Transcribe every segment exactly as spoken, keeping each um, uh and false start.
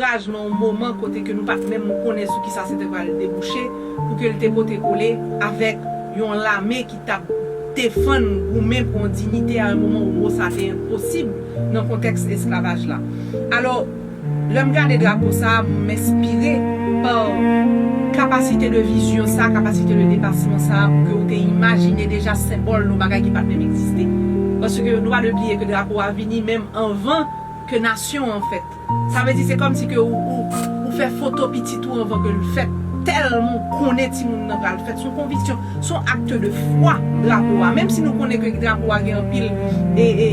Raj nan yon moman kote ke nou pa t menm konnen sou kisa se te pral debouche, pou ke l te pote kole avèk yon lame ki t ap defann, goumen pou yon diyite a yon moman ou mo sa te enposib nan kontèks esklavaj la. Alò, lè m gade drapo sa a, m enspire pa kapasite de vizyon sa, kapasite de depasman sa, pou ke ou te imajine deja senbòl yon bagay ki pa t menm egziste. Paske nou pa dwe bliye ke drapo a vini menm anvan ke nasyon an fèt. Sa vle di se kòmsi ke ou, ou, ou fè foto pitit ou anvan ke l fèt. Tèlman ou konnen timoun nan pral fèt. Se yon konviksyon, se yon akte de fwa drapo a. Menm si nou konnen ke drapo a gen anpil e, e,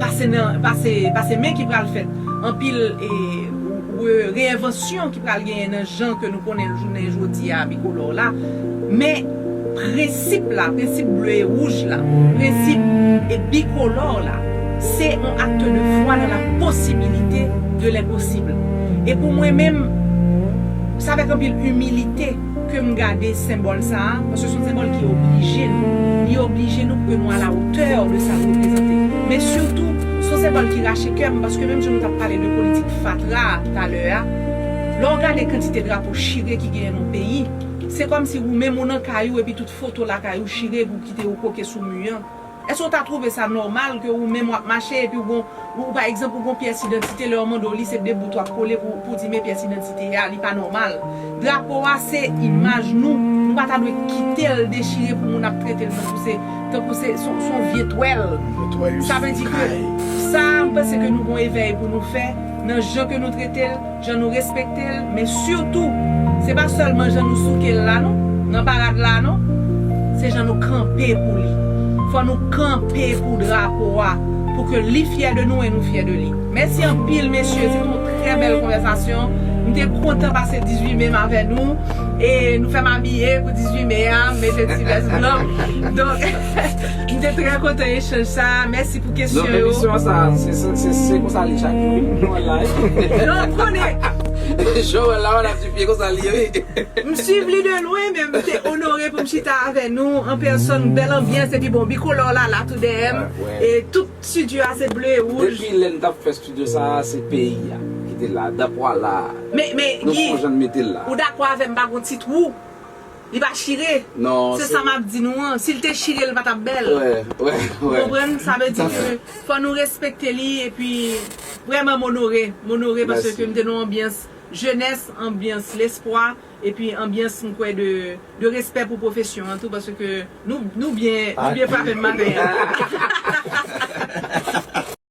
pase nan, pase, pase men ki pral fèt, anpil e, re, reenvansyon ki pral genyen nan jan ke nou konnen l jounen jodi a bikolò la. Men prensip la, prensip ble e wouj la, prensip e bikolò la, se yon akte de fwa nan la posibilite de lenposib. E pou mwen menm, se avèk anpil imilite ke m gade senbòl sa a, paske se yon senbòl ki oblije nou. Li oblije nou pou ke nou alatè de sa l reprezante. Men sitou, se yon senbòl ki rache kè m, paske menm jan nou t ap pale de politik fatra a talè a, lè w gade kantite drapo chire ki genyen nan peyi, se kòmsi ou menm ou nan kay ou epi tout foto lakay ou chire epi ou kite yo kwoke sou mi an. Èske w ta twouve sa nòmal ke ou menm w ap mache epi w gon, ou pa egzanp, ou gon pyès idantite, lè yo mande w li, se de bout w ap kole pou, pou di men pyès idantite a, li pa nòmal. Drapo a se imaj nou, nou pa ta dwe kite l dechire pou moun ap trete l tankou se, tankou se, se, se yon vye twèl. Sa vle di ke sa, m panse ke nou gon evèy pou nou fè nan jan ke nou trete l, jan nou respekte l, men sitou, se pa sèlman jan nou souke l la non, nan parad la non, se jan nou kanpe pou li. Fò nou kanpe pou drapo a, pou ke li fyè de nou e nou fyè de li. Mèsi anpil mesye, se te yon trè bèl konvèsasyon. M te kontan pase dizuit me m avè nou, e nou fè m abiye pou dizuit me a, m mete ti vès blan. Donk, m te trè kontan echanj sa. Mèsi pou kesyon yo. Non, men misyon sa, se, se, se, se konsa li chak jou, wi. Nou wè l la, wi. Non, m konnen. Jan w wè l la, w ap di pye konsa li ye, wi. M swiv li de lwen, men m te onore pou m chita avè nou an pèsòn, bèl anbyans, epi bon, bikolò la, la tou dèyè m. E tout estidyo a se ble e wouj. Depi lè n t ap fè estidyo sa a, se peyi a ki te la, drapo a la. Men, men, Guy, ou dakò avè m, pa gon tit wou? Li pa chire. Non, se sa m ap di nou an. Si l te chire, l pa t ap bèl. Wè, wè, wè. Ou konprann? Sa vle di ke fò nou respekte li, epi vrèman m onore, m onore paske m te nan yon anbyans jenès, anbyans lespwa, epi anbyans m kwè de, de respè pou pwofesyon an tou, paske nou, nou byen, nou byen frape m maten an.